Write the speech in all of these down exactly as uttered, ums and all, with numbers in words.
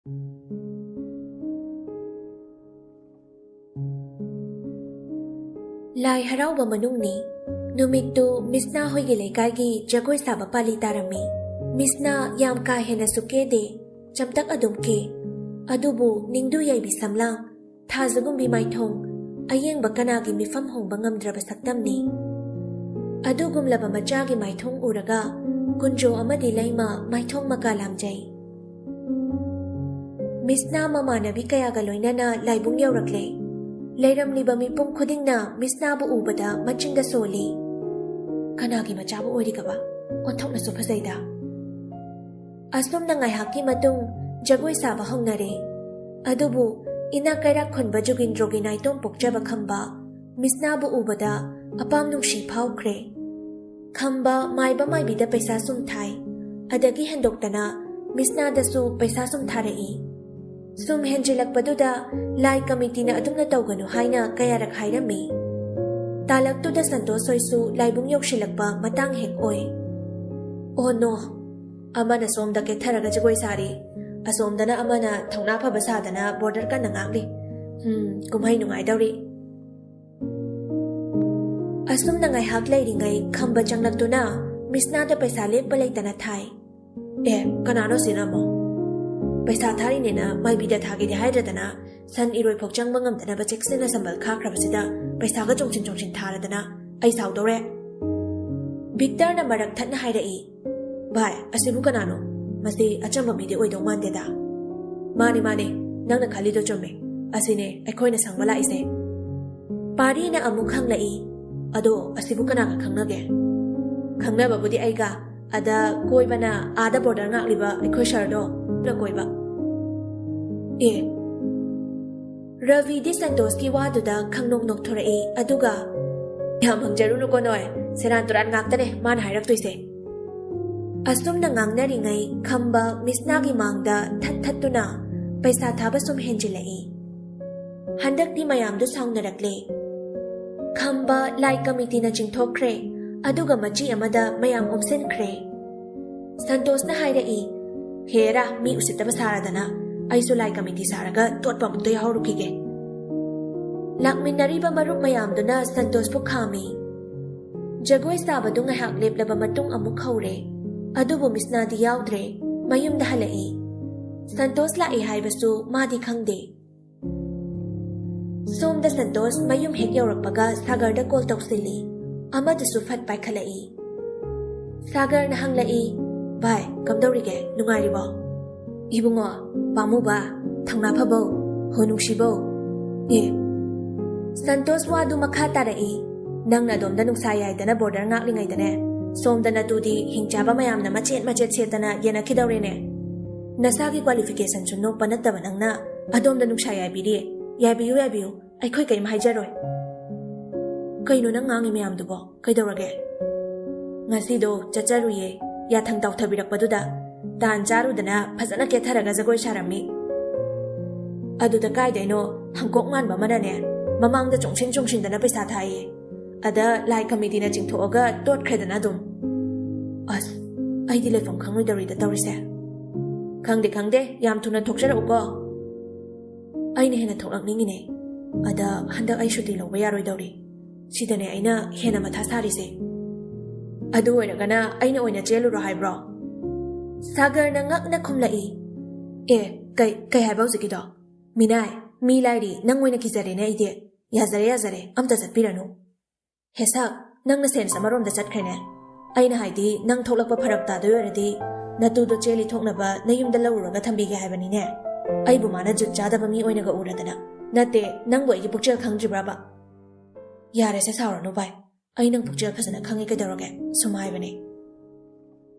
ꯂꯥꯏ ꯍꯔꯥꯎꯕ ꯃꯅꯨꯡꯅꯤ꯫ ꯅꯨꯃꯤꯠꯇꯨ ꯃꯤꯁꯅꯥ ꯍꯣꯏꯒꯤ ꯂꯩꯀꯥꯏꯒꯤ ꯖꯒꯣꯏ ꯁꯥꯕ ꯄꯥꯂꯤ ꯇꯥꯔꯝꯃꯤ꯫ ꯃꯤꯁꯅꯥ ꯌꯥꯝ ꯀꯥ ꯍꯦꯟꯅꯁꯨ ꯀꯦꯗꯦ, ꯆꯝꯇꯛ ꯑꯗꯨꯝ ꯀꯦ꯫ ꯑꯗꯨꯕꯨ ꯅꯤꯡꯗꯨ ꯌꯩꯕꯤ ꯁꯝꯂꯥꯡ, ꯊꯥꯖꯒꯨꯝꯕꯤ ꯃꯥꯏꯊꯣꯡ, ꯑꯌꯦꯡꯕ ꯀꯅꯥꯒꯤ ꯃꯤꯐꯝ ꯍꯣꯡꯕ ꯉꯝꯗ꯭ꯔꯕ ꯁꯛꯇꯝꯅꯤ꯫ ꯑꯗꯨꯒꯨꯝꯂꯕ ꯃꯆꯥꯒꯤ ꯃꯥꯏꯊꯣꯡ ꯎꯔꯒ ꯀꯨꯟꯖꯣ ꯑꯃꯗꯤ ꯂꯩꯃ ꯃꯥꯏꯊꯣꯡ ꯃꯀꯥ ꯂꯥꯝꯖꯩ꯫ ꯃꯤꯁꯅꯥ ꯃꯃꯥꯟꯅꯕꯤ ꯀꯌꯥꯒ ꯂꯣꯏꯅꯅ ꯂꯥꯏꯕꯨꯡ ꯌꯧꯔꯛꯂꯦ꯫ ꯂꯩꯔꯝꯂꯤꯕ ꯃꯤꯄꯨꯝ ꯈꯨꯗꯤꯡꯅ ꯃꯤꯁꯅꯥꯕꯨ ꯎꯕꯗ ꯃꯆꯤꯟꯗ ꯁꯣꯜꯂꯤ꯫ ꯀꯅꯥꯒꯤ ꯃꯆꯥꯕꯨ ꯑꯣꯏꯔꯤꯒꯕ? ꯑꯣꯟꯊꯣꯛꯅꯁꯨ ꯐꯖꯩꯗ꯫ ꯑꯁꯨꯝꯅ ꯉꯥꯏꯍꯥꯛꯀꯤ ꯃꯇꯨꯡ ꯖꯒꯣꯏ ꯁꯥꯕ ꯍꯧꯅꯔꯦ꯫ ꯑꯗꯨꯕꯨ ꯏꯅꯥꯛ ꯀꯩꯔꯥꯛ ꯈꯨꯟꯕ ꯖꯨꯒꯤꯟꯗ꯭ꯔꯣꯒꯤ ꯅꯥꯏꯇꯣꯝ ꯄꯣꯛꯆꯕ ꯈꯝꯕ ꯃꯤꯁꯅꯥꯕꯨ ꯎꯕꯗ ꯑꯄꯥꯝ ꯅꯨꯡꯁꯤ ꯐꯥꯎꯈ꯭ꯔꯦ꯫ ꯈꯝꯕ ꯃꯥꯏꯕ ꯃꯥꯏꯕꯤꯗ ꯄꯩꯁꯥ ꯁꯨꯝ ꯊꯥꯏ꯫ ꯑꯗꯒꯤ ꯍꯦꯟꯗꯣꯛꯇꯅ ꯃꯤꯁꯅꯥꯗꯁꯨ ꯄꯩꯁꯥ ꯁꯨꯝ ꯊꯥꯔꯛꯏ꯫ ꯁꯨꯝ ꯍꯦꯟꯖꯤꯜꯂꯛꯄꯗꯨꯗ ꯂꯥꯏ ꯀꯃꯤꯇꯤꯅ ꯑꯗꯨꯝꯅ ꯇꯧꯒꯅꯨ ꯍꯥꯏꯅ ꯀꯌꯥꯔꯛ ꯍꯥꯏꯔꯝꯃꯤ꯫ ꯇꯥꯂꯛꯇꯨꯗ ꯁꯟꯇꯣꯁ ꯍꯣꯏꯁꯨ ꯂꯥꯏꯕꯨꯡ ꯌꯧꯁꯤꯜꯂꯛꯄ ꯃꯇꯥꯡ ꯍꯦꯛ ꯑꯣꯏ꯫ ꯑꯣ ꯅꯣ! ꯑꯃꯅ ꯁꯣꯝꯗ ꯀꯦꯊꯔꯒ ꯖꯒꯣꯏ ꯁꯥꯔꯤ, ꯑꯁꯣꯝꯗꯅ ꯑꯃꯅ ꯊꯧꯅꯥ ꯐꯕ ꯁꯥꯗꯅ ꯕꯣꯔꯗꯔ ꯀꯟꯅ ꯉꯥꯛꯂꯤ꯫ ꯍꯝ, ꯀꯨꯝꯍꯩ ꯅꯨꯡꯉꯥꯏꯗꯧꯔꯤ꯫ ꯑꯁꯨꯝꯅ ꯉꯥꯏꯍꯥꯛ ꯂꯩꯔꯤꯉꯩ ꯈꯝꯕ ꯆꯪꯂꯛꯇꯨꯅ ꯃꯤꯁꯅꯥꯗ ꯄꯩꯁꯥ ꯂꯦꯞꯄ ꯂꯩꯇꯅ ꯊꯥꯏ꯫ ꯑꯦ, ꯀꯅꯥꯅꯣ ꯁꯤꯅ ꯑꯃꯨꯛ? ꯄꯩꯁꯥ ꯊꯥꯔꯤꯅꯦꯅ ꯃꯥꯏꯕꯤꯗ ꯊꯥꯒꯦꯗꯤ ꯍꯥꯏꯗ꯭ꯔꯗꯅ, ꯁꯟ ꯏꯔꯣꯏ ꯐꯥꯎ ꯆꯪꯕ ꯉꯝꯗꯅꯕ ꯆꯦꯛꯁꯤꯟꯅ ꯁꯝꯕꯜ ꯈꯥꯈ꯭ꯔꯕꯁꯤꯗ ꯄꯩꯁꯥꯒ ꯆꯣꯡꯁꯤꯟ ꯆꯣꯡꯁꯤꯟ ꯊꯥꯔꯗꯅ ꯑꯩ ꯁꯥꯎꯗꯧꯔꯦ꯫ ꯚꯤꯛꯇꯔꯅ ꯃꯔꯛ ꯊꯠꯅ ꯍꯥꯏꯔꯛꯏ, "ꯚꯥꯏ, ꯑꯁꯤꯕꯨ ꯀꯅꯥꯅꯣ? ꯃꯁꯤ ꯑꯆꯝꯕ ꯃꯤꯗꯤ ꯑꯣꯏꯗꯧ ꯃꯥꯟꯗꯦꯗ꯫" "ꯃꯥꯅꯦ, ꯃꯥꯅꯦ, ꯅꯪꯅ ꯈꯜꯂꯤꯗꯣ ꯆꯨꯝꯃꯦ꯫ ꯑꯁꯤꯅꯦ ꯑꯩꯈꯣꯏꯅ ꯁꯪꯕ ꯂꯥꯛꯏꯁꯦ꯫" ꯄꯥꯔꯤꯅ ꯑꯃꯨꯛ ꯍꯪꯂꯛꯏ, "ꯑꯗꯣ ꯑꯁꯤꯕꯨ ꯀꯅꯥꯒ ꯈꯪꯅꯒꯦ?" "ꯈꯪꯅꯕꯕꯨꯗꯤ ꯑꯩꯒ, ꯑꯗ ꯀꯣꯏꯕꯅ ꯑꯥꯗ ꯕꯣꯔꯗꯔ ꯉꯥꯛꯂꯤꯕ ꯑꯩꯈꯣꯏ ꯁꯔꯗꯣ ꯄꯨꯟꯅ ꯀꯣꯏꯕ꯫" "ꯑꯦ?" ꯔꯕꯤꯗꯤ ꯁꯟꯇꯣꯁꯀꯤ ꯋꯥꯗꯨꯗ ꯈꯪꯅꯣꯛ ꯅꯣꯛꯊꯣꯔꯛꯏ, ꯑꯗꯨꯒ, "ꯌꯥꯝ ꯍꯪꯖꯔꯨꯅꯨꯀꯣ ꯅꯣꯏ, ꯁꯦꯔꯥꯟ ꯇꯨꯔꯥꯟ ꯉꯥꯛꯇꯅꯦ ꯃꯥꯅ ꯍꯥꯏꯔꯛꯇꯣꯏꯁꯦ꯫" ꯑꯁꯨꯝꯅ ꯉꯥꯡꯅꯔꯤꯉꯩ ꯈꯝꯕ ꯃꯤꯁꯅꯥꯒꯤ ꯃꯥꯡꯗ ꯊꯠ ꯊꯠꯇꯨꯅ ꯄꯩꯁꯥ ꯊꯥꯕ ꯁꯨꯝ ꯍꯦꯟꯖꯤꯜꯂꯛꯏ꯫ ꯍꯟꯗꯛꯇꯤ ꯃꯌꯥꯝꯗꯨ ꯁꯥꯎꯅꯔꯛꯂꯦ꯫ ꯈꯝꯕ ꯂꯥꯏ ꯀꯃꯤꯇꯤꯅ ꯆꯤꯡꯊꯣꯛꯈ꯭ꯔꯦ, ꯑꯗꯨꯒ ꯃꯆꯤ ꯑꯃꯗ ꯃꯌꯥꯝ ꯑꯣꯝꯁꯤꯟꯈ꯭ꯔꯦ꯫ ꯁꯟꯇꯣꯁꯅ ꯍꯥꯏꯔꯛꯏ, "ꯍꯦꯔꯥ, ꯃꯤ ꯎꯁꯤꯠꯇꯕ ꯁꯥꯔꯗꯅ, ꯑꯩꯁꯨ ꯂꯥꯏ ꯀꯃꯤꯇꯤ ꯁꯥꯔꯒ ꯇꯣꯠꯄ ꯑꯃꯨꯛꯇ ꯌꯥꯎꯍꯧꯔꯨꯈꯤꯒꯦ꯫ ꯂꯥꯛꯃꯤꯟꯅꯔꯤꯕ ꯃꯔꯨꯞ ꯃꯌꯥꯝꯗꯨꯅ ꯁꯟꯇꯣꯁꯄꯨ ꯈꯥꯝꯃꯤ꯫ ꯖꯒꯣꯏ ꯁꯥꯕꯗꯨ ꯉꯥꯏꯍꯥꯛ ꯂꯦꯞꯂꯕ ꯃꯇꯨꯡ ꯑꯃꯨꯛ ꯍꯧꯔꯦ꯫ ꯑꯗꯨꯕꯨ ꯃꯤꯁꯅꯥꯗꯤ ꯌꯥꯎꯗ꯭ꯔꯦ꯫ ꯃꯌꯨꯝꯗ ꯍꯜꯂꯛꯏ꯫ ꯁꯟꯇꯣꯁ ꯂꯥꯛꯏ ꯍꯥꯏꯕꯁꯨ ꯃꯥꯗꯤ ꯈꯪꯗꯦ꯫ ꯁꯣꯝꯗ ꯁꯟꯇꯣꯁ ꯃꯌꯨꯝ ꯍꯦꯛ ꯌꯧꯔꯛꯄꯒ ꯁꯥꯒꯔꯗ ꯀꯣꯜ ꯇꯧꯁꯤꯜꯂꯤ꯫ ꯑꯃꯗꯨꯁꯨ ꯐꯠ ꯄꯥꯏꯈꯠꯂꯛꯏ꯫ ꯁꯥꯒꯔꯅ ꯍꯪꯂꯛꯏ, "ꯚꯥꯏ, ꯀꯝꯗꯧꯔꯤꯒꯦ? ꯅꯨꯡꯉꯥꯏꯔꯤꯕꯣ?" "ꯏꯕꯨꯡꯉꯣ, ꯄꯥꯝꯃꯨꯕ, ꯊꯧꯅꯥ ꯐꯕꯧ, ꯍꯣ ꯅꯨꯡꯁꯤꯕꯧ꯫ ꯑꯦ, ꯁꯟꯇꯣꯁ ꯋꯥꯗꯨ ꯃꯈꯥ ꯇꯥꯔꯛꯏ꯫ ꯅꯪꯅ ꯑꯗꯣꯝꯗ ꯅꯨꯡꯁꯥ ꯌꯥꯏꯗꯅ ꯕꯣꯔꯗꯔ ꯉꯥꯛꯂꯤꯉꯩꯗꯅꯦ, ꯁꯣꯝꯗ ꯅꯇꯨꯗꯤ ꯍꯤꯡꯆꯥꯕ ꯃꯌꯥꯝꯅ ꯃꯆꯦꯠ ꯃꯆꯦꯠ ꯁꯦꯠꯇꯅ ꯌꯦꯟꯅꯈꯤꯗꯧꯔꯦꯅꯦ꯫ ꯅꯁꯥꯒꯤ ꯀ꯭ꯋꯥꯂꯤꯐꯤꯀꯦꯁꯟꯁꯨ ꯅꯣꯛꯄ ꯅꯠꯇꯕ ꯅꯪꯅ ꯑꯗꯣꯝꯗ ꯅꯨꯡꯁꯥ ꯌꯥꯏꯕꯤꯔꯤ꯫ ꯌꯥꯏꯕꯤꯌꯨ, ꯌꯥꯏꯕꯤꯌꯨ, ꯑꯩꯈꯣꯏ ꯀꯔꯤꯝ ꯍꯥꯏꯖꯔꯣꯏ꯫ ꯀꯩꯅꯣ ꯅꯪ ꯉꯥꯡꯉꯤ ꯃꯌꯥꯝꯗꯨꯕꯣ? ꯀꯩꯗꯧꯔꯒꯦ?" "ꯉꯁꯤꯗꯣ ꯆꯠꯆꯔꯨꯏꯌꯦ, ꯌꯥꯊꯪ ꯇꯥꯎꯊꯕꯤꯔꯛꯄꯗꯨꯗ ꯇꯥꯟ ꯆꯥꯔꯨꯗꯅ ꯐꯖꯅ ꯀꯦꯊꯔꯒ ꯖꯒꯣꯏ ꯁꯥꯔꯝꯃꯤ꯫ ꯑꯗꯨꯗ ꯀꯥꯏꯗꯩꯅꯣ ꯍꯪꯀꯣꯛ ꯃꯥꯟꯕ ꯑꯃꯅꯅꯦ, ꯃꯃꯥꯡꯗ ꯆꯣꯡꯁꯤꯟ ꯆꯣꯡꯁꯤꯟꯗꯅ ꯄꯩꯁꯥ ꯊꯥꯏꯌꯦ꯫ ꯑꯗ ꯂꯥꯏ ꯀꯃꯤꯇꯤꯅ ꯆꯤꯡꯊꯣꯛꯑꯒ ꯇꯣꯠꯈ꯭ꯔꯦꯗꯅ ꯑꯗꯨꯝ꯫ ꯑꯁ, ꯑꯩꯗꯤ ꯂꯩꯐꯝ ꯈꯪꯂꯣꯏꯗꯧꯔꯤꯗ ꯇꯧꯔꯤꯁꯦ꯫ ꯈꯪꯗꯦ, ꯈꯪꯗꯦ, ꯌꯥꯝ ꯊꯨꯅ ꯊꯣꯛꯆꯔꯛꯎꯀꯣ꯫ ꯑꯩꯅ ꯍꯦꯟꯅ ꯊꯣꯛꯂꯛꯅꯤꯡꯉꯤꯅꯦ꯫ ꯑꯗ ꯍꯟꯗꯛ ꯑꯩ ꯁꯨꯇꯤ ꯂꯧꯕ ꯌꯥꯔꯣꯏꯗꯧꯔꯤ꯫ ꯁꯤꯗꯅꯦ ꯑꯩꯅ ꯍꯦꯟꯅ ꯃꯊꯥ ꯁꯥꯔꯤꯁꯦ꯫ ꯑꯗꯨ ꯑꯣꯏꯔꯒꯅ ꯑꯩꯅ ꯑꯣꯏꯅ ꯆꯦꯜꯂꯨꯔꯣ ꯍꯥꯏꯕ꯭ꯔꯣ?" ꯁꯥꯒꯔꯅ ꯉꯛꯅ ꯈꯨꯝꯂꯛꯏ꯫ "ꯑꯦ, ꯀꯩ, ꯀꯩ ꯍꯥꯏꯕ ꯍꯧꯖꯤꯛꯀꯤꯗꯣ? ꯃꯤꯅꯥꯏ, ꯃꯤ ꯂꯥꯏꯔꯤ, ꯅꯪ ꯑꯣꯏꯅ ꯀꯤꯖꯔꯦꯅꯦ ꯑꯩꯗꯤ꯫ ꯌꯥꯖꯔꯦ, ꯌꯥꯖꯔꯦ, ꯑꯝꯇ ꯆꯠꯄꯤꯔꯅꯨ꯫ ꯍꯦ ꯁꯛ, ꯅꯪꯅ ꯁꯦꯟꯁ ꯑꯃꯔꯣꯝꯗ ꯆꯠꯈ꯭ꯔꯦꯅꯦ꯫ ꯑꯩꯅ ꯍꯥꯏꯗꯤ, ꯅꯪ ꯊꯣꯛꯂꯛꯄ ꯐꯔꯛ ꯇꯥꯗꯣꯏ ꯑꯣꯏꯔꯗꯤ, ꯅꯇꯨꯗꯣ ꯆꯦꯜꯂꯤ ꯊꯣꯛꯅꯕ ꯅꯌꯨꯝꯗ ꯂꯧꯔꯨꯔꯒ ꯊꯝꯕꯤꯒꯦ ꯍꯥꯏꯕꯅꯤꯅꯦ꯫ ꯑꯩꯕꯨ ꯃꯥꯅ ꯖꯨꯠ ꯆꯥꯗꯕ ꯃꯤ ꯑꯣꯏꯅꯒ ꯎꯔꯗꯅ꯫ ꯅꯠꯇꯦ, ꯅꯪꯕꯨ ꯑꯩꯒꯤ ꯄꯨꯛꯆꯦꯜ ꯈꯪꯗ꯭ꯔꯤꯕ꯭ꯔꯕ?" "ꯌꯥꯔꯦꯁꯦ, ꯁꯥꯎꯔꯅꯨ ꯚꯥꯏ꯫ ꯑꯩ ꯅꯪ ꯄꯨꯛꯆꯦꯜ ꯐꯖꯅ ꯈꯪꯉꯤ, ꯀꯩꯗꯧꯔꯒꯦ?" ꯁꯨꯝ ꯍꯥꯏꯕꯅꯦ꯫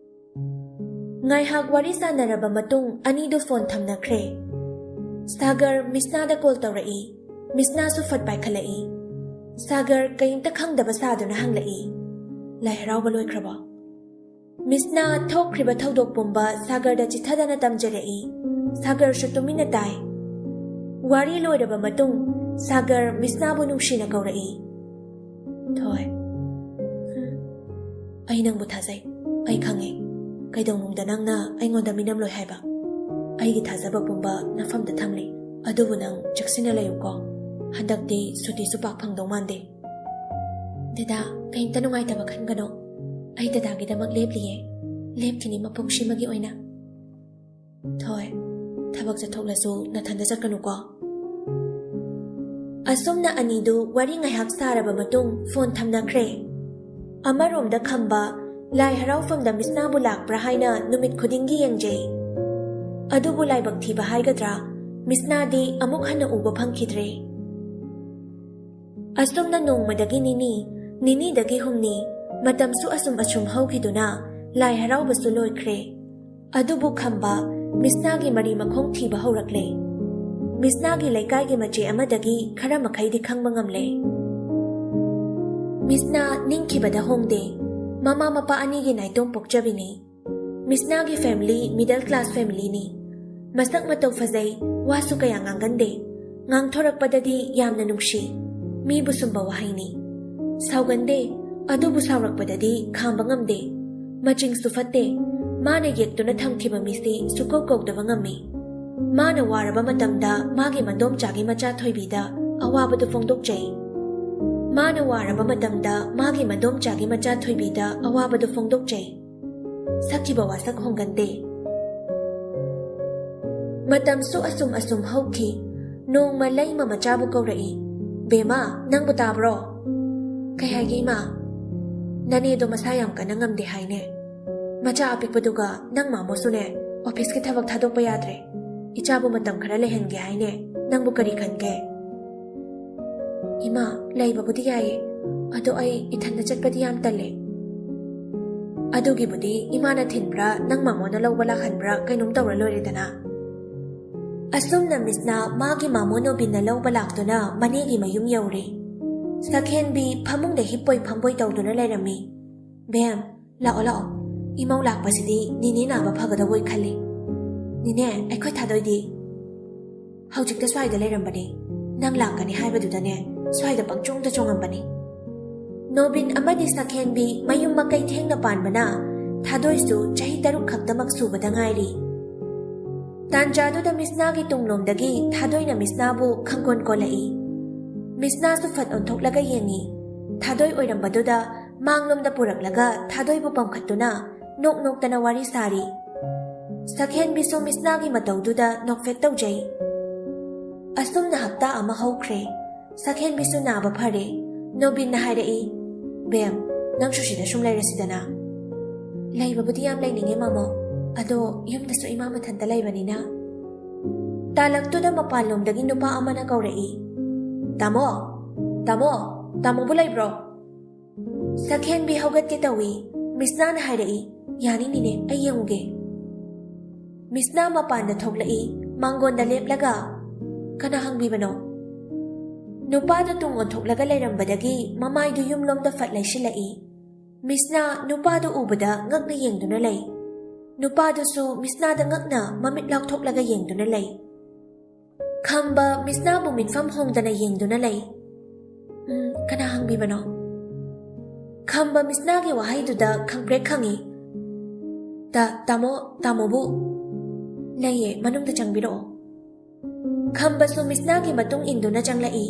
ꯉꯥꯏꯍꯥꯛ ꯋꯥꯔꯤ ꯁꯥꯟꯅꯔꯕ ꯃꯇꯨꯡ ꯑꯅꯤꯗꯨ ꯐꯣꯟ ꯊꯝꯅꯈ꯭ꯔꯦ꯫ ꯁꯥꯒꯔ ꯃꯤꯁꯅꯥꯗ ꯀꯣꯜ ꯇꯧꯔꯛꯏ꯫ ꯃꯤꯁꯅꯥꯁꯨ ꯐꯠ ꯄꯥꯏꯈꯠꯂꯛꯏ꯫ ꯁꯥꯒꯔ ꯀꯩꯝꯇ ꯈꯪꯗꯕ ꯁꯥꯗꯨꯅ ꯍꯪꯂꯛꯏ, "ꯂꯥꯏ ꯍꯔꯥꯎꯕ ꯂꯣꯏꯈ꯭ꯔꯕꯣ?" ꯃꯤꯁꯅꯥ ꯊꯣꯛꯈ꯭ꯔꯤꯕ ꯊꯧꯗꯣꯛ ꯄꯨꯝꯕ ꯁꯥꯒꯔꯗ ꯆꯤꯊꯗꯅ ꯇꯝꯖꯔꯛꯏ꯫ ꯁꯥꯒꯔꯁꯨ ꯇꯨꯃꯤꯟꯅ ꯇꯥꯏ꯫ ꯋꯥꯔꯤ ꯂꯣꯏꯔꯕ ꯃꯇꯨꯡ ꯁꯥꯒꯔ ꯃꯤꯁꯅꯥꯕꯨ ꯅꯨꯡꯁꯤꯅ ꯀꯧꯔꯛꯏ, "ꯊꯣꯏ, ꯍꯝ, ꯑꯩ ꯅꯪꯕꯨ ꯊꯥꯖꯩ꯫ ꯑꯩ ꯈꯪꯉꯤ ꯀꯩꯗꯧꯅꯨꯡꯗ ꯅꯪꯅ ꯑꯩꯉꯣꯟꯗ ꯃꯤꯅꯝꯂꯣꯏ ꯍꯥꯏꯕ꯫ ꯑꯩꯒꯤ ꯊꯥꯖꯕ ꯄꯨꯝꯕ ꯅꯐꯝꯗ ꯊꯝꯂꯤ꯫ ꯑꯗꯨꯕꯨ ꯅꯪ ꯆꯦꯛꯁꯤꯟꯅ ꯂꯩꯌꯨꯀꯣ꯫ ꯍꯟꯗꯛꯇꯤ ꯁꯨꯇꯤꯁꯨ ꯄꯥꯛ ꯐꯪꯗꯧ ꯃꯥꯟꯗꯦ꯫ ꯗꯦꯗꯥ, ꯀꯩꯝꯇ ꯅꯨꯡꯉꯥꯏꯇꯕ ꯈꯟꯒꯅꯣ꯫ ꯑꯩ ꯗꯦꯗꯥꯒꯤꯗꯃꯛ ꯂꯦꯞꯂꯤꯌꯦ꯫ ꯂꯦꯞꯈꯤꯅꯤ ꯃꯄꯨꯡꯁꯤꯃꯒꯤ ꯑꯣꯏꯅ꯫ ꯊꯣꯏ, ꯊꯕꯛ ꯆꯠꯊꯣꯛꯂꯁꯨ ꯅꯊꯟꯗ ꯆꯠꯀꯅꯨꯀꯣ꯫ ꯑꯁꯨꯝꯅ ꯑꯅꯤꯗꯨ ꯋꯥꯔꯤ ꯉꯥꯏꯍꯥꯛ ꯁꯥꯔꯕ ꯃꯇꯨꯡ ꯐꯣꯟ ꯊꯝꯅꯈ꯭ꯔꯦ꯫ ꯑꯃꯔꯣꯝꯗ ꯈꯝꯕ ꯂꯥꯏ ꯍꯔꯥꯎꯐꯝꯗ ꯃꯤꯁꯅꯥꯕꯨ ꯂꯥꯛꯄ꯭ꯔꯥ ꯍꯥꯏꯅ ꯅꯨꯃꯤꯠ ꯈꯨꯗꯤꯡꯒꯤ ꯌꯦꯡꯖꯩ꯫ ꯑꯗꯨꯕꯨ ꯂꯥꯏꯕꯛ ꯊꯤꯕ ꯍꯥꯏꯒꯗ꯭ꯔꯥ, ꯃꯤꯁꯅꯥꯗꯤ ꯑꯃꯨꯛ ꯍꯟꯅ ꯎꯕ ꯐꯪꯈꯤꯗ꯭ꯔꯦ꯫ ꯑꯁꯨꯝꯅ ꯅꯣꯡꯃꯗꯒꯤ ꯅꯤꯅꯤ, ꯅꯤꯅꯤꯗꯒꯤ ꯍꯨꯝꯅꯤ, ꯃꯇꯝꯁꯨ ꯑꯁꯨꯝ ꯑꯁꯨꯝ ꯍꯧꯈꯤꯗꯨꯅ ꯂꯥꯏ ꯍꯔꯥꯎꯕꯁꯨ ꯂꯣꯏꯈ꯭ꯔꯦ꯫ ꯑꯗꯨꯕꯨ ꯈꯝꯕ ꯃꯤꯁꯅꯥꯒꯤ ꯃꯔꯤ ꯃꯈꯣꯡ ꯊꯤꯕ ꯍꯧꯔꯛꯂꯦ꯫ ꯃꯤꯁꯅꯥꯒꯤ ꯂꯩꯀꯥꯏꯒꯤ ꯃꯆꯦ ꯑꯃꯗꯒꯤ ꯈꯔ ꯃꯈꯩꯗꯤ ꯈꯪꯕ ꯉꯝꯂꯦ꯫ ꯃꯤꯁꯅꯥ ꯅꯤꯡꯈꯤꯕꯗ ꯍꯣꯡꯗꯦ꯫ ꯃꯃꯥ ꯃꯄꯥ ꯑꯅꯤꯒꯤ ꯅꯥꯏꯇꯣꯝ ꯄꯣꯛꯆꯕꯤꯅꯤ꯫ ꯃꯤꯁꯅꯥꯒꯤ family middle class familyꯅꯤ꯫ ꯃꯁꯛ ꯃꯇꯧ ꯐꯖꯩ, ꯋꯥꯁꯨ ꯀꯌꯥ ꯉꯥꯡꯒꯟꯗꯦ꯫ ꯉꯥꯡꯊꯣꯔꯛꯄꯗꯗꯤ ꯌꯥꯝꯅ ꯅꯨꯡꯁꯤ꯫ ꯃꯤꯕꯨ ꯁꯨꯝꯕ ꯋꯥꯍꯩꯅꯤ꯫ ꯁꯥꯎꯒꯟꯗꯦ, ꯑꯗꯨꯕꯨ ꯁꯥꯎꯔꯛꯄꯗꯗꯤ ꯈꯥꯝꯕ ꯉꯝꯗꯦ꯫ ꯃꯆꯤꯡꯁꯨ ꯐꯠꯇꯦ꯫ ꯃꯥꯅ ꯌꯦꯛꯇꯨꯅ ꯊꯝꯈꯤꯕ ꯃꯤꯁꯤ ꯁꯨꯀꯧ ꯀꯧꯗꯕ ꯉꯝꯃꯤ꯫ ꯃꯥꯅ ꯋꯥꯔꯕ ꯃꯇꯝꯗ ꯃꯥꯒꯤ ꯃꯗꯣꯝꯆꯥꯒꯤ ꯃꯆꯥ ꯊꯣꯏꯕꯤꯗ ꯑꯋꯥꯕꯗꯨ ꯐꯣꯡꯗꯣꯛꯆꯩ꯫ ꯃꯥꯅ ꯋꯥꯔꯕ ꯃꯇꯝꯗ ꯃꯥꯒꯤ ꯃꯗꯣꯝꯆꯥꯒꯤ ꯃꯆꯥ ꯊꯣꯏꯕꯤꯗ ꯑꯋꯥꯕꯗꯨ ꯐꯣꯡꯗꯣꯛꯆꯩ꯫ ꯁꯛꯈꯤꯕ ꯋꯥꯁꯛ ꯍꯣꯡꯒꯟꯗꯦ꯫ ꯃꯇꯝꯁꯨ ꯑꯁꯨꯝ ꯑꯁꯨꯝ ꯍꯧꯈꯤ꯫ ꯅꯣꯡꯃ ꯂꯩꯃ ꯃꯆꯥꯕꯨ ꯀꯧꯔꯛꯏ꯫ "ꯕꯦꯝꯃ, ꯅꯪꯕꯨ ꯇꯥꯕ꯭ꯔꯣ?" "ꯀꯩ ꯍꯥꯏꯒꯦ, ꯏꯃꯥ?" "ꯅꯅꯦꯗꯣ ꯃꯁꯥ ꯌꯥꯝ ꯀꯟꯅ ꯉꯝꯗꯦ ꯍꯥꯏꯅꯦ꯫ ꯃꯆꯥ ꯑꯄꯤꯛꯄꯗꯨꯒ ꯅꯪ ꯃꯥꯃꯣꯁꯨꯅꯦ, officeꯀꯤ ꯊꯕꯛ ꯊꯥꯗꯣꯛꯄ ꯌꯥꯗ꯭ꯔꯦ꯫ ꯏꯆꯥꯕꯨ ꯃꯇꯝ ꯈꯔ ꯂꯩꯍꯟꯒꯦ ꯍꯥꯏꯅꯦ꯫ ꯅꯪꯕꯨ ꯀꯔꯤ ꯈꯟꯒꯦ?" "ꯏꯃꯥ, ꯂꯩꯕꯕꯨꯗꯤ ꯌꯥꯏꯌꯦ, ꯑꯗꯣ ꯑꯩ ꯏꯊꯟꯗ ꯆꯠꯄꯗꯤ ꯌꯥꯝ ꯇꯜꯂꯦ꯫" "ꯑꯗꯨꯒꯤꯕꯨꯗꯤ ꯏꯃꯥꯅ ꯊꯤꯟꯕ꯭ꯔꯥ, ꯅꯪ ꯃꯥꯃꯣꯅ ꯂꯧꯕ ꯂꯥꯛꯍꯟꯕ꯭ꯔꯥ, ꯀꯩꯅꯣꯝ ꯇꯧꯔ ꯂꯣꯏꯔꯦꯗꯅ꯫" ꯑꯁꯨꯝꯅ ꯃꯤꯁꯅ ꯃꯥꯒꯤ ꯃꯥꯃꯣ ꯅꯣꯕꯤꯟꯅ ꯂꯧꯕ ꯂꯥꯛꯇꯨꯅ ꯃꯅꯦꯒꯤ ꯃꯌꯨꯝ ꯌꯧꯔꯦ꯫ ꯁꯛꯍꯦꯟꯕꯤ ꯐꯃꯨꯡꯗ ꯍꯤꯞꯄꯣꯏ ꯐꯝꯕꯣꯏ ꯇꯧꯗꯨꯅ ꯂꯩꯔꯝꯃꯤ꯫ "ꯕꯦꯝ, ꯂꯥꯛꯑꯣ, ꯂꯥꯛꯑꯣ꯫ ꯏꯃꯧ ꯂꯥꯛꯄꯁꯤꯗꯤ ꯅꯤꯅꯦ ꯅꯥꯕ ꯐꯒꯗꯧꯕꯣꯏ ꯈꯜꯂꯤ꯫ ꯅꯤꯅꯦ, ꯑꯩꯈꯣꯏ ꯊꯥꯗꯣꯏꯗꯤ?" "ꯍꯧꯖꯤꯛꯇ ꯁ꯭ꯋꯥꯏꯗ ꯂꯩꯔꯝꯕꯅꯤ꯫ ꯅꯪ ꯂꯥꯛꯀꯅꯤ ꯍꯥꯏꯕꯗꯨꯗꯅꯦ, ꯁ꯭ꯋꯥꯏꯗ ꯄꯪꯆꯣꯡꯗ ꯆꯣꯡꯉꯝꯕꯅꯤ꯫" ꯅꯣꯕꯤꯟ ꯑꯃꯗꯤ ꯁꯛꯍꯦꯟꯕꯤ ꯃꯌꯨꯝ ꯃꯀꯩ ꯊꯦꯡꯅ ꯄꯥꯟꯕꯅ ꯊꯥꯗꯣꯏꯁꯨ ꯆꯍꯤ ꯇꯔꯨꯛ ꯈꯛꯇꯃꯛ ꯁꯨꯕꯗ ꯉꯥꯏꯔꯤ꯫ ꯇꯥꯟꯖꯥꯗꯨꯗ ꯃꯤꯁꯅꯥꯒꯤ ꯇꯨꯡꯂꯣꯝꯗꯒꯤ ꯊꯥꯗꯣꯏꯅ ꯃꯤꯁꯅꯥꯕꯨ ꯈꯪꯀꯣꯟ ꯀꯣꯜꯂꯛꯏ꯫ ꯃꯤꯁꯅꯥꯁꯨ ꯐꯠ ꯑꯣꯟꯊꯣꯛꯂꯒ ꯌꯦꯡꯉꯤ꯫ ꯊꯥꯗꯣꯏ ꯑꯣꯏꯔꯝꯕꯗꯨꯗ ꯃꯥꯡꯂꯣꯝꯗ ꯄꯨꯔꯛꯂꯒ ꯊꯥꯗꯣꯏꯕꯨ ꯄꯝꯈꯠꯇꯨꯅ ꯅꯣꯛ ꯅꯣꯛꯇꯅ ꯋꯥꯔꯤ ꯁꯥꯔꯤ꯫ ꯁꯛꯍꯦꯟꯕꯤꯁꯨ ꯃꯤꯁꯅꯥꯒꯤ ꯃꯇꯧꯗꯨꯗ ꯅꯣꯛꯐꯦꯠ ꯇꯧꯖꯩ꯫ ꯑꯁꯨꯝꯅ ꯍꯞꯇꯥ ꯑꯃ ꯍꯧꯈ꯭ꯔꯦ꯫ ꯁꯛꯍꯦꯟꯕꯤꯁꯨ ꯅꯥꯕ ꯐꯔꯦ꯫ ꯅꯣꯕꯤꯟꯅ ꯍꯥꯏꯔꯛꯏ, "ꯕꯦꯝ, ꯅꯪꯁꯨ ꯁꯤꯗ ꯁꯨꯝ ꯂꯩꯔꯁꯤꯗꯅ?" "ꯂꯩꯕꯕꯨꯗꯤ ꯌꯥꯝ ꯂꯩꯅꯤꯡꯉꯦ, ꯃꯥꯃꯣ꯫ ꯑꯗꯣ ꯌꯨꯝꯗꯁꯨ ꯏꯃꯥ ꯃꯊꯟꯇ ꯂꯩꯕꯅꯤꯅ꯫" ꯇꯥꯂꯛꯇꯨꯗ ꯃꯄꯥꯟꯂꯣꯝꯗꯒꯤ ꯅꯨꯄꯥ ꯑꯃꯅ ꯀꯧꯔꯛꯏ, "ꯇꯥꯃꯣ, ꯇꯥꯃꯣ, ꯇꯥꯃꯣꯕꯨ ꯂꯩꯕ꯭ꯔꯣ?" ꯁꯛꯍꯦꯟꯕꯤ ꯍꯧꯒꯠꯀꯦ ꯇꯧꯏ꯫ ꯃꯤꯁꯅꯥꯅ ꯍꯥꯏꯔꯛꯏ, "ꯌꯥꯅꯤ ꯅꯤꯅꯦ, ꯑꯩ ꯌꯦꯡꯉꯨꯒꯦ꯫" ꯃꯤꯁꯅꯥ ꯃꯄꯥꯟꯗ ꯊꯣꯛꯂꯛꯏ, ꯃꯥꯡꯒꯣꯟꯗ ꯂꯦꯞꯂꯒ, "ꯀꯅꯥ ꯍꯪꯕꯤꯕꯅꯣ?" ꯅꯨꯄꯥꯗꯨ ꯇꯨꯡ ꯑꯣꯟꯊꯣꯛꯂꯒ ꯂꯩꯔꯝꯕꯗꯒꯤ ꯃꯃꯥꯏꯗꯨ ꯌꯨꯝꯂꯣꯝꯗ ꯐꯠ ꯂꯩꯁꯤꯜꯂꯛꯏ꯫ ꯃꯤꯁꯅꯥ ꯅꯨꯄꯥꯗꯨ ꯎꯕꯗ ꯉꯛꯅ ꯌꯦꯡꯗꯨꯅ ꯂꯩ꯫ ꯅꯨꯄꯥꯗꯨꯁꯨ ꯃꯤꯁꯅꯥꯗ ꯉꯛꯅ ꯃꯃꯤꯠ ꯂꯥꯎꯊꯣꯛꯂꯒ ꯌꯦꯡꯗꯨꯅ ꯂꯩ꯫ ꯈꯝꯕ ꯃꯤꯁꯅꯥꯕꯨ ꯃꯤꯠꯐꯝ ꯍꯣꯡꯗꯅ ꯌꯦꯡꯗꯨꯅ ꯂꯩ꯫ "ꯎꯝ, ꯀꯅꯥ ꯍꯪꯕꯤꯕꯅꯣ?" ꯈꯝꯕ ꯃꯤꯁꯅꯥꯒꯤ ꯋꯥꯍꯩꯗꯨꯗ ꯈꯪꯄ꯭ꯔꯦꯛ ꯈꯪꯏ꯫ "ꯇꯥ-, ꯇꯥꯃꯣ, ꯇꯥꯃꯣꯕꯨ?" "ꯂꯩꯌꯦ, ꯃꯅꯨꯡꯗ ꯆꯪꯕꯤꯔꯛꯑꯣ꯫" ꯈꯝꯕꯁꯨ ꯃꯤꯁꯅꯥꯒꯤ ꯃꯇꯨꯡ ꯏꯟꯗꯨꯅ ꯆꯪꯂꯛꯏ꯫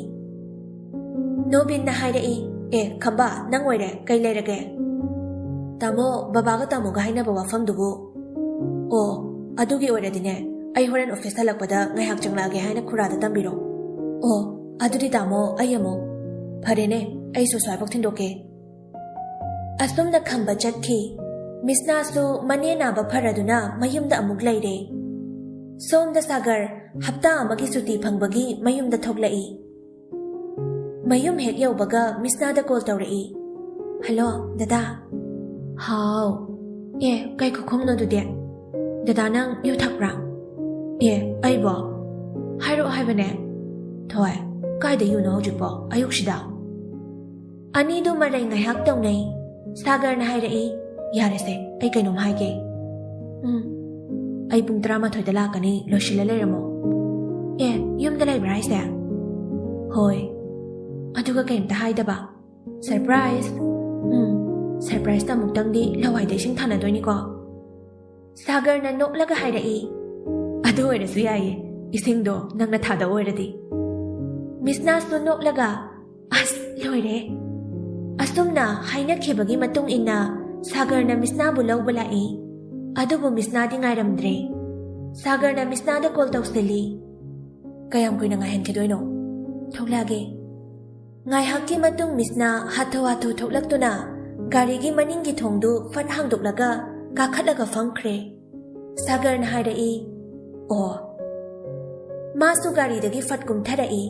ꯅꯣꯕꯤꯟꯅ ꯍꯥꯏꯔꯛꯏ, "ꯑꯦ, ꯈꯝꯕ, ꯅꯪ ꯑꯣꯏꯔꯦ, ꯀꯩ ꯂꯩꯔꯒꯦ?" "ꯇꯥꯃꯣ, ꯕꯕꯥꯒ ꯇꯥꯃꯣꯒ ꯍꯥꯏꯅꯕ ꯋꯥꯐꯝꯗꯨꯕꯨ?" "ꯑꯣ, ꯑꯗꯨꯒꯤ ꯑꯣꯏꯔꯗꯤꯅꯦ, ꯑꯩ ꯍꯣꯔꯦꯟ ꯑꯣꯐꯤꯁ ꯍꯜꯂꯛꯄꯗ ꯉꯥꯏꯍꯥꯛ ꯆꯪꯂꯛꯑꯒꯦ ꯍꯥꯏꯅ ꯈꯨꯔꯥꯗ ꯇꯝꯕꯤꯔꯣ꯫" "ꯑꯣ, ꯑꯗꯨꯗꯤ ꯇꯥꯃꯣ, ꯑꯩ ꯑꯃꯨꯛ..." "ꯐꯔꯦꯅꯦ, ꯑꯩꯁꯨ ꯁ꯭ꯋꯥꯏꯐꯥꯎ ꯊꯤꯟꯗꯣꯛꯀꯦ꯫" ꯑꯁꯨꯝꯅ ꯈꯝꯕ ꯆꯠꯈꯤ꯫ ꯃꯤꯁꯅꯥꯁꯨ ꯃꯅꯦ ꯅꯥꯕ ꯐꯔꯗꯨꯅ ꯃꯌꯨꯝꯗ ꯑꯃꯨꯛ ꯂꯩꯔꯦ꯫ ꯁꯣꯝꯗ ꯁꯥꯒꯔ ꯍꯞꯇꯥ ꯑꯃꯒꯤ ꯁꯨꯇꯤ ꯐꯪꯕꯒꯤ ꯃꯌꯨꯝꯗ ꯊꯣꯛꯂꯛꯏ꯫ ꯃꯌꯨꯝ ꯍꯦꯛ ꯌꯧꯕꯒ ꯃꯤꯁꯅꯥꯗ ꯀꯣꯜ ꯇꯧꯔꯛꯏ꯫ "ꯍꯜꯂꯣ, ꯗꯗꯥ꯫" "ꯍꯥꯎ꯫ ꯑꯦ, ꯀꯩ ꯈꯨꯈꯨꯝꯅꯣ ꯑꯗꯨꯗꯤ? ꯗꯗꯥ, ꯅꯪ ꯌꯨ ꯊꯛꯄ꯭ꯔꯥ?" "ꯑꯦ, ꯑꯩꯕꯣ? ꯍꯥꯏꯔꯛꯑꯣ ꯍꯥꯏꯕꯅꯦ꯫" "ꯊꯣꯏ, ꯀꯥꯏꯗ ꯌꯨꯅꯣ ꯍꯧꯖꯤꯛꯄꯣ, ꯑꯌꯨꯛꯁꯤꯗ?" ꯑꯅꯤꯗꯨ ꯃꯔꯩ ꯉꯥꯏꯍꯥꯛ ꯇꯧꯅꯩ꯫ ꯁꯥꯒꯔꯅ ꯍꯥꯏꯔꯛꯏ, "ꯌꯥꯔꯦꯁꯦ, ꯑꯩ ꯀꯩꯅꯣꯝ ꯍꯥꯏꯒꯦ꯫" "ꯎꯝ, ꯑꯩ ꯄꯨꯡ ꯇꯔꯥꯃꯥꯊꯣꯏꯗ ꯂꯥꯛꯀꯅꯤ, ꯂꯣꯏꯁꯤꯜꯂ ꯂꯩꯔꯝꯃꯣ꯫" "ꯑꯦ, ꯌꯨꯝꯗ ꯂꯩꯕ꯭ꯔꯥ ꯍꯥꯏꯁꯦ?" "ꯍꯣꯏ꯫" "ꯑꯗꯨꯒ ꯀꯩꯝꯇ ꯍꯥꯏꯗꯕ? ꯁꯔꯄ꯭ꯔꯥꯏꯖ?" "ꯎꯝ, ꯁꯔꯄ꯭ꯔꯥꯏꯖꯇ ꯑꯃꯨꯛꯇꯪꯗꯤ ꯂꯋꯥꯏꯗ ꯏꯁꯤꯡ ꯊꯥꯅꯗꯣꯏꯅꯤꯀꯣ꯫" ꯁꯥꯒꯔꯅ ꯅꯣꯛꯂꯒ ꯍꯥꯏꯔꯛꯏ, "ꯑꯗꯨ ꯑꯗꯨ ꯑꯣꯏꯔꯁꯨ ꯌꯥꯏꯌꯦ, ꯏꯁꯤꯡꯗꯣ ꯅꯪꯅ ꯊꯥꯗ ꯑꯣꯏꯔꯗꯤ꯫ ꯃꯤꯁꯅꯥꯁꯨ ꯅꯣꯛꯂꯒ, "ꯑꯁ, ꯂꯣꯏꯔꯦ!" ꯑꯁꯨꯝꯅ ꯍꯥꯏꯅꯈꯤꯕꯒꯤ ꯃꯇꯨꯡ ꯏꯟꯅ ꯁꯥꯒꯔꯅ ꯃꯤꯁꯅꯥꯕꯨ ꯂꯧꯕ ꯂꯥꯛꯏ꯫ ꯑꯗꯨꯕꯨ ꯃꯤꯁꯅꯥꯗꯤ ꯉꯥꯏꯔꯝꯗ꯭ꯔꯦ꯫ ꯁꯥꯒꯔꯅ ꯃꯤꯁꯅꯥꯗ ꯀꯣꯜ ꯇꯧꯁꯤꯜꯂꯤ꯫ "ꯀꯌꯥꯝ ꯀꯨꯏꯅ ꯉꯥꯏꯍꯟꯈꯤꯗꯣꯏꯅꯣ? ꯊꯣꯛꯂꯛꯑꯒꯦ꯫ ꯉꯥꯏꯍꯥꯛꯀꯤ ꯃꯇꯨꯡ ꯃꯤꯁꯅꯥ ꯍꯥꯊꯨ ꯍꯥꯊꯨ ꯊꯣꯛꯂꯛꯇꯨꯅ ꯒꯥꯔꯤꯒꯤ ꯃꯅꯤꯡꯒꯤ ꯊꯣꯡꯗꯨ ꯐꯠ ꯍꯥꯡꯗꯣꯛꯂꯒ ꯀꯥꯈꯠꯂꯒ ꯐꯝꯈ꯭ꯔꯦ꯫ ꯁꯥꯒꯔꯅ ꯍꯥꯏꯔꯛꯏ, "ꯑꯣ꯫" ꯃꯥꯁꯨ ꯒꯥꯔꯤꯗꯒꯤ ꯐꯠ ꯀꯨꯝꯊꯔꯛꯏ,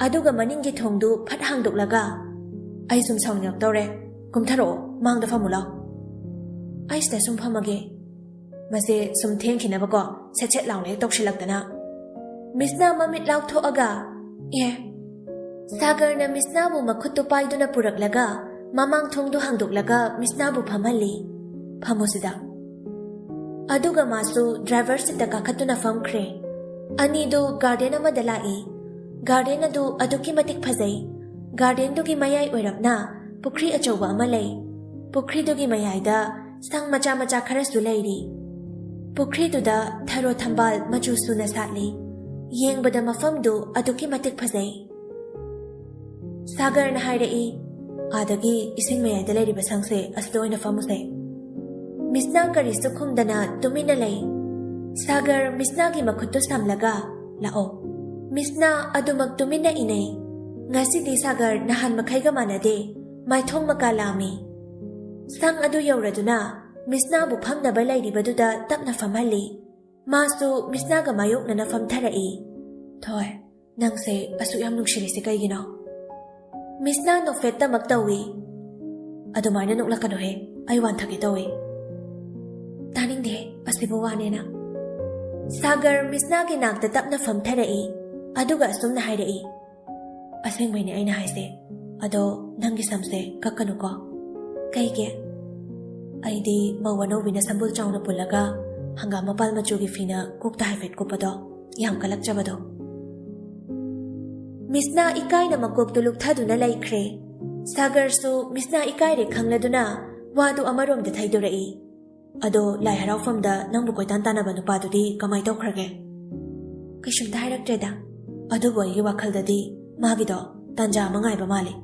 ꯑꯗꯨꯒ ꯃꯅꯤꯡꯒꯤ ꯊꯣꯡꯗꯨ ꯐꯠ ꯍꯥꯡꯗꯣꯛꯂꯒ, "ꯑꯩ ꯁꯨꯝ ꯁꯥꯎꯅꯤꯡꯉꯛꯇꯧꯔꯦ, ꯀꯨꯝꯊꯔꯛꯑꯣ, ꯃꯥꯡꯗ ꯐꯝꯃꯨ ꯂꯥꯎ꯫" "ꯑꯩ ꯁꯤꯗ ꯁꯨꯝ ꯐꯝꯃꯒꯦ꯫" ꯃꯁꯦ ꯁꯨꯝ ꯊꯦꯡꯈꯤꯅꯕꯀꯣ, ꯁꯦꯠ ꯁꯦꯠ ꯂꯥꯎꯅ ꯍꯦꯛ ꯇꯧꯁꯤꯜꯂꯛꯇꯅ꯫ ꯃꯤꯁꯅꯥ ꯃꯃꯤꯠ ꯂꯥꯎꯊꯣꯛꯑꯒ, "ꯑꯦ꯫" ꯁꯥꯒꯔꯅ ꯃꯤꯁꯅꯥꯕꯨ ꯃꯈꯨꯠꯇꯨ ꯄꯥꯏꯗꯨꯅ ꯄꯨꯔꯛꯂꯒ ꯃꯃꯥꯡ ꯊꯣꯡꯗꯨ ꯍꯥꯡꯗꯣꯛꯂꯒ ꯃꯤꯁꯅꯥꯕꯨ ꯐꯝꯍꯜꯂꯤ꯫ "ꯐꯝꯃꯣ ꯁꯤꯗ꯫" ꯑꯗꯨꯒ ꯃꯥꯁꯨ ꯗ꯭ꯔꯥꯏꯚꯔ ꯁꯤꯠꯇ ꯀꯥꯈꯠꯇꯨꯅ ꯐꯝꯈ꯭ꯔꯦ꯫ ꯑꯅꯤꯗꯨ ꯒꯥꯔꯗꯦꯟ ꯑꯃꯗ ꯂꯥꯛꯏ꯫ ꯒꯥꯔꯗꯦꯟ ꯑꯗꯨ ꯑꯗꯨꯛꯀꯤ ꯃꯇꯤꯛ ꯐꯖꯩ꯫ ꯒꯥꯔꯗꯦꯟꯗꯨꯒꯤ ꯃꯌꯥꯏ ꯑꯣꯏꯔꯞꯅ ꯄꯨꯈ꯭ꯔꯤ ꯑꯆꯧꯕ ꯑꯃ ꯂꯩ꯫ ꯄꯨꯈ꯭ꯔꯤꯗꯨꯒꯤ ꯃꯌꯥꯏꯗ ꯁꯪ ꯃꯆꯥ ꯃꯆꯥ ꯈꯔꯁꯨ ꯂꯩꯔꯤ꯫ ꯄꯨꯈ꯭ꯔꯤꯗꯨꯗ ꯊꯔꯣ ꯊꯝꯕꯥꯜ ꯃꯆꯨ ꯁꯨꯅ ꯁꯥꯠꯂꯤ꯫ ꯌꯦꯡꯕꯗ ꯃꯐꯝꯗꯨ ꯑꯗꯨꯛꯀꯤ ꯃꯇꯤꯛ ꯐꯖꯩ꯫ ꯁꯥꯒꯔꯅ ꯍꯥꯏꯔꯛꯏ, "ꯑꯥꯗꯒꯤ ꯏꯁꯤꯡ ꯃꯌꯥꯏꯗ ꯂꯩꯔꯤꯕ ꯁꯪꯁꯦ, ꯑꯁꯤꯗ ꯑꯣꯏꯅ ꯐꯝꯃꯨꯁꯦ꯫" ꯃꯤꯁꯅꯥ ꯀꯔꯤꯁꯨ ꯈꯨꯝꯗꯅ ꯇꯨꯃꯤꯟꯅ ꯂꯩ꯫ ꯁꯥꯒꯔ ꯃꯤꯁꯅꯥꯒꯤ ꯃꯈꯨꯠꯇꯨ ꯁꯝꯂꯒ, "ꯂꯥꯛꯑꯣ꯫" ꯃꯤꯁꯅꯥ ꯑꯗꯨꯃꯛ ꯇꯨꯃꯤꯟꯅ ꯏꯅꯩ꯫ ꯉꯁꯤꯗꯤ ꯁꯥꯒꯔ ꯅꯍꯥꯟ ꯃꯈꯩꯒ ꯃꯥꯟꯅꯗꯦ꯫ ꯃꯥꯏꯊꯣꯡ ꯃꯀꯥ ꯂꯥꯝꯃꯤ꯫ ꯁꯪ ꯑꯗꯨ ꯌꯧꯔꯗꯨꯅ ꯃꯤꯁꯅꯥꯕꯨ ꯐꯝꯅꯕ ꯂꯩꯔꯤꯕꯗꯨꯗ ꯇꯞꯅ ꯐꯝꯍꯜꯂꯤ꯫ ꯃꯥꯁꯨ ꯃꯤꯁꯅꯥꯒ ꯃꯥꯌꯣꯛꯅꯅ ꯐꯝꯊꯔꯛꯏ꯫ "ꯊꯣꯏ, ꯅꯪꯁꯦ ꯑꯁꯨꯛ ꯌꯥꯝ ꯅꯨꯡꯁꯤꯔꯤꯁꯦ ꯀꯩꯒꯤꯅꯣ?" ꯃꯤꯁꯅꯥ ꯅꯣꯛꯐꯦꯠꯇꯃꯛ ꯇꯧꯏ꯫ "ꯑꯗꯨꯃꯥꯏꯅ ꯅꯣꯛꯂꯛꯀꯅꯨꯍꯦ, ꯑꯩ ꯋꯥꯟꯊꯒꯦ ꯇꯧꯏ꯫" "ꯇꯥꯅꯤꯡꯗꯦ, ꯑꯁꯤꯕꯨ ꯋꯥꯅꯦꯅ꯫" ꯁꯥꯒꯔ ꯃꯤꯁꯅꯥꯒꯤ ꯅꯥꯛꯇ ꯇꯞꯅ ꯐꯝꯊꯔꯛꯏ, ꯑꯗꯨꯒ ꯑꯁꯨꯝꯅ ꯍꯥꯏꯔꯛꯏ, "ꯑꯁꯦꯡꯕꯩꯅꯦ ꯑꯩꯅ ꯍꯥꯏꯁꯦ꯫ ꯑꯗꯣ ꯅꯪꯒꯤ ꯁꯝꯁꯦ ꯀꯛꯀꯅꯨꯀꯣ꯫" "ꯀꯩꯒꯤ?" "ꯑꯩꯗꯤ ꯃꯧ ꯑꯅꯧꯕꯤꯅ ꯁꯝꯕꯨꯜ ꯆꯥꯎꯅ ꯄꯨꯜꯂꯒ ꯍꯪꯒꯥꯝ ꯃꯄꯥꯜ ꯃꯆꯨꯒꯤ ꯐꯤꯅ ꯀꯣꯛꯇ ꯍꯥꯏꯐꯦꯠ ꯀꯨꯞꯄꯗꯣ ꯌꯥꯝ ꯀꯜꯂꯛꯆꯕꯗꯣ꯫" ꯃꯤꯁꯅꯥ ꯏꯀꯥꯏꯅ ꯃꯀꯣꯛꯇꯨ ꯂꯨꯛꯊꯗꯨꯅ ꯂꯩꯈ꯭ꯔꯦ꯫ ꯁꯥꯒꯔꯁꯨ ꯃꯤꯁꯅꯥ ꯏꯀꯥꯏꯔꯦ ꯈꯪꯂꯗꯨꯅ ꯋꯥꯗꯨ ꯑꯃꯔꯣꯝꯗ ꯊꯩꯗꯣꯔꯛꯏ꯫ "ꯑꯗꯣ ꯂꯥꯏ ꯍꯔꯥꯎꯐꯝꯗ ꯅꯪꯕꯨ ꯀꯣꯏꯇꯥꯟ ꯇꯥꯟꯅꯕ ꯅꯨꯄꯥꯗꯨꯗꯤ ꯀꯃꯥꯏ ꯇꯧꯈ꯭ꯔꯒꯦ?" ꯀꯩꯁꯨꯝꯇ ꯍꯥꯏꯔꯛꯇ꯭ꯔꯦꯗ꯫ ꯑꯗꯨꯕꯨ ꯑꯩꯒꯤ ꯋꯥꯈꯜꯗꯗꯤ ꯃꯥꯒꯤꯗꯣ ꯇꯥꯟꯖꯥ ꯑꯃ ꯉꯥꯏꯕ ꯃꯥꯜꯂꯤ꯫